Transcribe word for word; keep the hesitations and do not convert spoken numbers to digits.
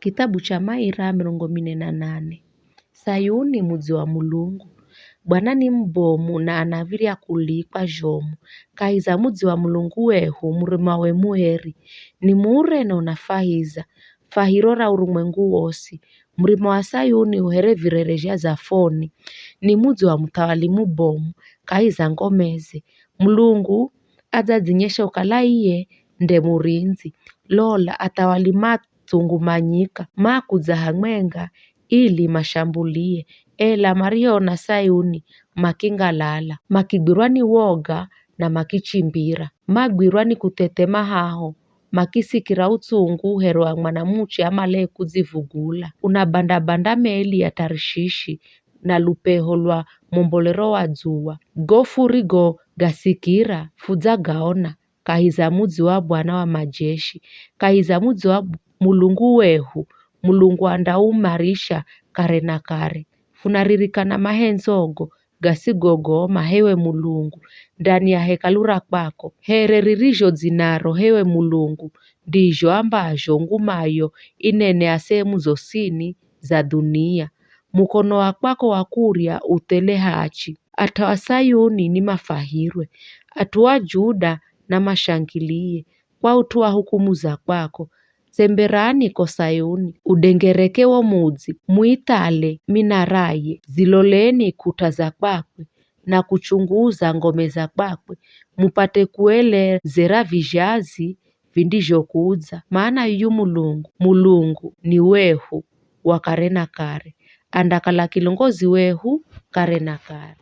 Kitabu cha Maira mirongo mine na nane. Sayuni, mudzi wa Mulungu. Bwana ni mubomu na anav̱irya kulikwa zhomu. Kahi za mudzi wa Mulungu wehu, murima we mueri. Ni muure na unafwahiza, fwahiro ra urumwengu wosi. Murima wa Sayuni u here virerezha zafoni. Ni mudzi wa muthawali mubomu kahi za ngomeze. Mulungu adzadzinyesha ukala iye nde murindzi. Lola, athawali matsungu ma nyika makudza hamwenga ili mashambulie. Ela marihoona Sayuni, makingalala, makigwirwa ni woga na makichimbira. Magwirwa ni kuthethema haho, makisikira utsungu here wa mwanamuche amalaye kudzivugula. Unabanda-banda meli ya Tarishishi na lupeho lwa mombolero wa dzuwa. Go furigogasikira fudzagaona kahi za mudzi wa Bwana wa majeshi, kahi za mudzi wa Mulungu wehu. Mulungu andaumarisha kare na kare. Funaririkana mahendzo go gasigogoma, h'ewe Mulungu, ndani ya hekalu ra kwako. Here ririzho dzinaro, h'ewe Mulungu, ndizho ambazho ngumayo inene a sehemu zosini za dhunia. Mukono wa kwako wa kurya u thele hachi. At'u a Sayuni ni mafwahirwe, at'u a Juda na mashangilie kwa ut'u wa hukumu za kwako. Tsemberani ko Sayuni, udengereke wo mudzi, muithale minaraye, ziloleni kuta za kwakwe na kuchunguza ngome za kwakwe, mupate kuelezera vizhazi vindizhokudza. Mana yuyu Mulungu, Mulungu ni wehu wa kare na kare, andakala kilongozi wehu kare na kare.